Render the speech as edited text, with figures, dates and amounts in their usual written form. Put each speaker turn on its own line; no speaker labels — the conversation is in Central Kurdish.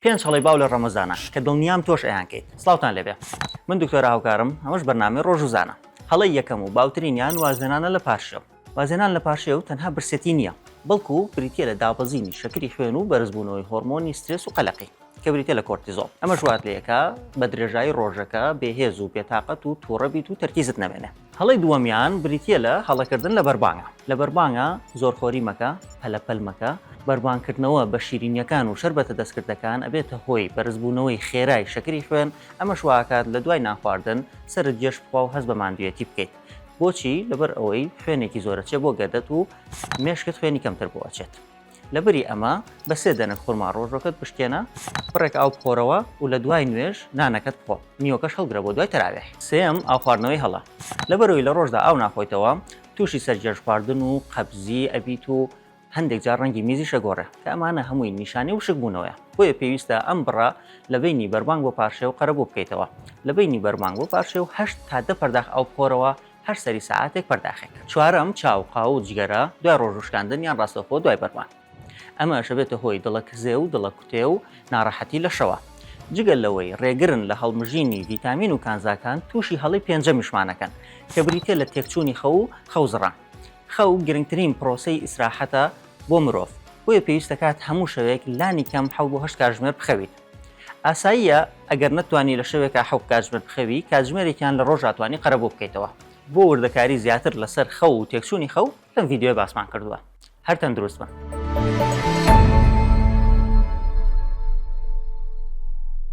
پێنج هەڵەی باو لە ڕەمەزانا کە دڵنیام تۆش ئەیانکەیت. سڵاوتان لێبێ. من دکتۆرە هاوکارم، ئەمەش بەرنامەی ڕۆژ و زانا. هەڵەی یەکەم و باوترینیان وازهێنانە لە پارشێو. وازهێنان لە پارشێو تەنها برسێتی نییە، بەڵکو بریتییە لە دابەزینی شەکری خوێن و بەرزبوونەوەی هۆرمۆنی سترێس و قەلەقی کە بریتییە لە کۆرتیزۆڵ. ئەمەش وات لێکا بە درێژایی ڕۆژەکە بێهێز و بێتاقەت و تووڕە بیت و تەرکیزت نەمێنێ. هەڵەی دووەمیان بریتییە لە هەڵەکردن لە بەربانگا. لە بەربانگا زۆرخۆری مەکە، پەلەپەل مەکە، بەربانگکردنەوە بە شیرینییەکان و شەربەتە دەستکردەکان ئەبێتە هۆی بەرزبوونەوەی خێرای شەکری خوێن، ئەمەش وائەکات لە دوای نانخواردن سەرت گێژ بخوا و هەست بە ماندوویەتی بکەیت. بۆچی؟ لەبەر ئەوەی خوێنێکی زۆر ئەچێت بۆ گەدەت و مێشکت خوێنی کەمتر بۆ ئەچێت. لەبری ئەمە بە سێ دەنک خورما ڕۆژەکەت بشکێنە، بڕێک ئاو بخۆرەوە و لە دوای نوێژ نانەکەت بخۆ، نیوەکەش هەڵگرە بۆ دوای تەراویح. سێیەم، ئاو خواردنەوەی هەڵە. لەبەرئەوەی لە ڕۆژدا ئاو ناخۆیتەوە، تووشی سەرگێژخواردن و قەبزی ئەبیت و هەندێک جار ڕەنگی میزیش ئەگۆڕێ، کە ئەمانە هەمووی نیشانەی وشکبوونەوەیە. بۆیە پێویستە ئەم بڕە لە بەینی بەربانگ بۆ پارشێو قەرەبوو بکەیتەوە. لە بەینی بەربانگ بۆ پارشێو هەشت تا دە پەرداخ ئاو بخۆرەوە، هەر سەری سەعاتێک پەرداخێک. چوارەم، چا و قاوە و جگەرە دوای ڕۆژوو شکاندن یان ڕاستەوخۆ دوای بەربانگ. ئەمەش ئەبێتە هۆی دڵە کزێ و دڵە کوتێ و ناڕەحەتی لە شەوا. جگە لەوەی ڕێگرن لە هەڵمژینی ڤیتامین و کانزاکان تووشی هەڵەی پێنجەمیشمان ئەکەن کە بریتیە لە تێکچوونی خەو و خەوزڕان. خەو گرنگترین پرۆسەی ئیسراحەتە بۆ مرۆڤ، بۆیە پێویست دەکات هەموو شەوێک لانی کەم حەوت بۆ هەشت کاتژمێر بخەویت. ئاساییە ئەگەر نەتوانی لە شەوێکا حەوت کاتژمێر بخەوی، کاتژمێرێکیان لە ڕۆژا توانی قەرەبوو بکەیتەوە. بۆ وردەکاری زیاتر لەسەر خەو و تێکچوونی خەو لەم ڤیدیۆیە باسمان کردووە. هەر تەندروست بن.